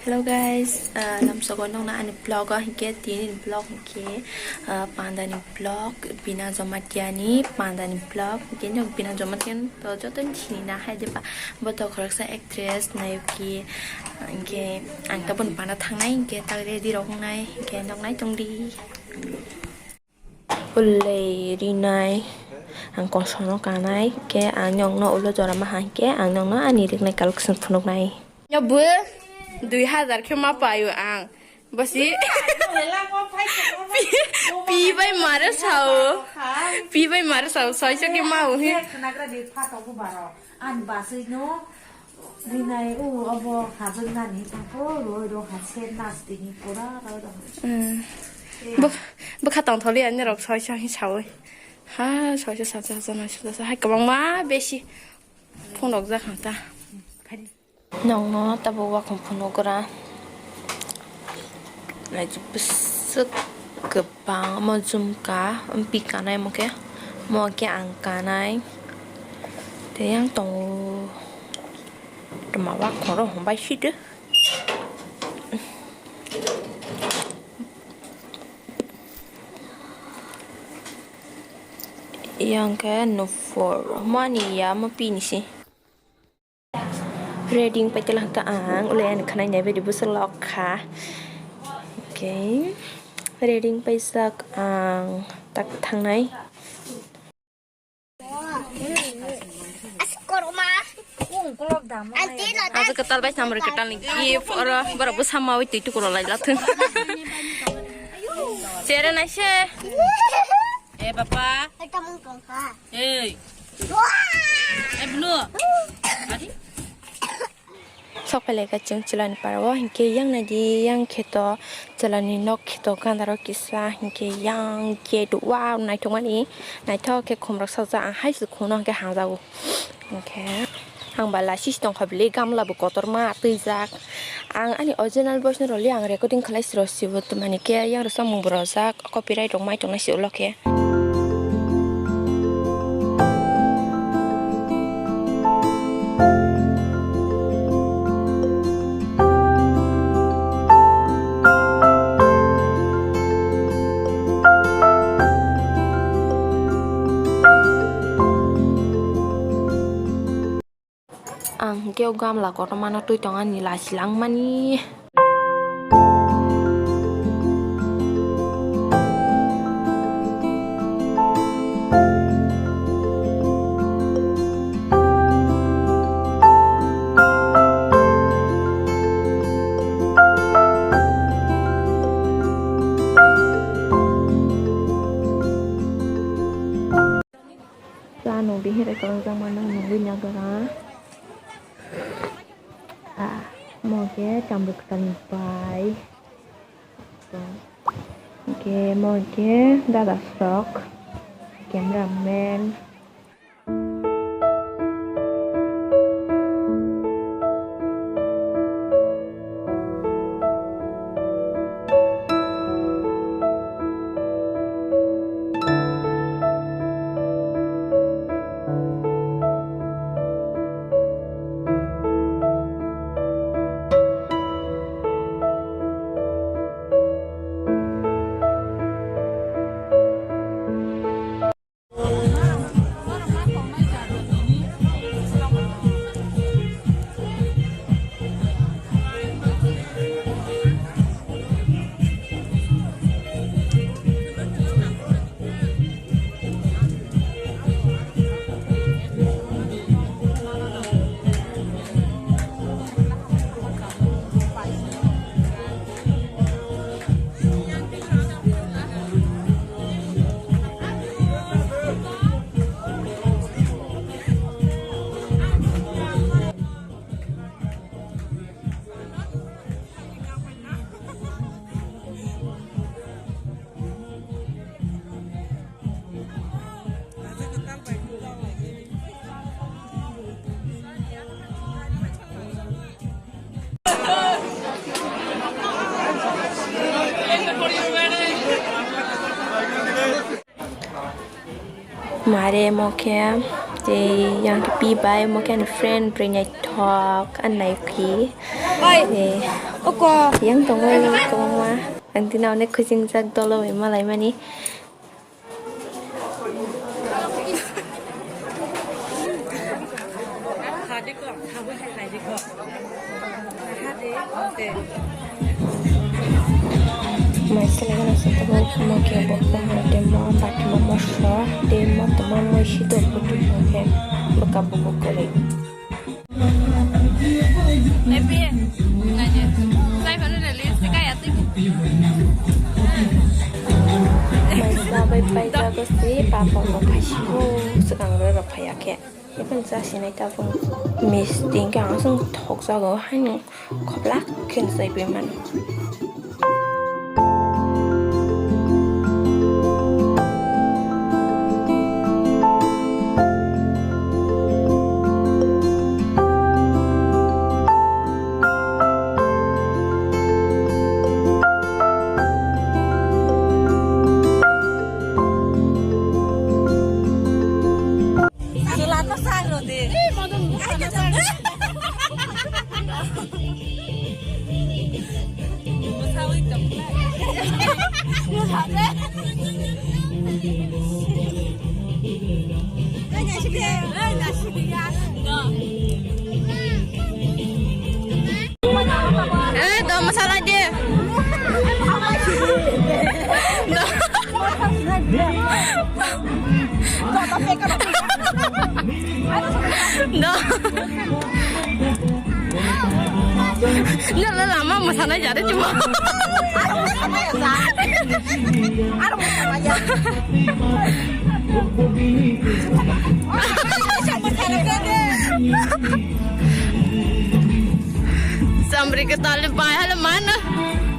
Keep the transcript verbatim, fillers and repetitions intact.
Hello guys, uh, lamsogo nokna ani vlog o hinkhe tini vlog hinkhe, uh, panda ni vlog, Bina Jamatia ni panda ni vlog hinkhe nok Bina Jamatia to joto ni sini na hai diba, bo to khoroksa actress, nayuki, uh, hinkhe ang tabuk panda thangnai hinkhe tak ready rok wngnai hinkhe nok nai tongdi. Ulei rinai, ang kosongno kanai, khe ang nokno ulo jora maha, khe ang nokno ani rinai collection phunuknai. Nyobo dui hazar khe ma paio ang. Bosi. Pi, pi bai mare sao. Pi bai mare sao, soiso khe ma uhi. Ani basui no rinai o obo hajak nani thangko roi ro ha ser nas tini pura roi ro. Hmm. Bo, bo khatang tholi ani rok soi soi sawi. Ha, soi soi sa sa sa na sa sa hai kwbangma besi phunuk jak kha ta. Nokno tabuk wakhung phunukgra. Naisik bwswk kwbang omo jumka, pi kanai omo khe, omo khe ang kanai. Tei yang tongo. Toma wakhung rok hwnbai sidi. Yang khe nupho mani ya mo pi ni si. Reading pai tela hwnkha ang, ulai ani khwnai nai baidi bwswk lok kha. Okay. Reading paijak ang tak thangnai. Ajo kwtal bai samrwi kwtal ni gift oro borok bwsa mawi twi tukuro lai lathung. Chere nai se. E bapa. Ei. Ei, bwnu. Adi. Sok phailai kha chwng chwla ni para o, hinkhe yang nai di, yang kheto chwla ni nok kheto gana rok kisa, hinkhe yang gate wow naithok mani, naithok khe khum rok sajak, ang hai se khum no hinkhe hang jago. Hinkhe ang ba lasis tong kha bwlwi, gamla bo kotorma twijak. Ang ani original voice no rwli ang recording khlai se rw sibo, twi mani khe yang rw samung bo rwjak, copyright rok mai tong nai se ulo khe. Ang hinkhe o gamla kotorma no twi tong ani lachi langmani. Chano bihire kwlwngjakma nang nugwi nagara. Ah, mo khe chamrwk kwtalni bai. Hwnkhe mo khe dada sok, camera man. Mare mo khe Tei yang khe pi bai omo khe ani friend bwrwi naithok ani naikhe. Oi. Tei oko. Yang tongo kwbangma. Ang tini onek khusingjak dolo bai malaimani. Mai seleng no se tabuk mo khe bo mo tei mo bati mo mosok tei mo tongma moi si tok buti mo khe bwkha bugo kwrwi. Mai sa bai pai ta go se papor bo phai si o swkang rw rw phai ya khe. Iben cha sinai tabuk misti hwnkhe ang aswk thokjago haino khoplak khe chaiwi mano. Chwla no sak rw di. Eh, do masala je. Do. Do. Nala lama masala jare cuma. Samri ke tali pai hala mana?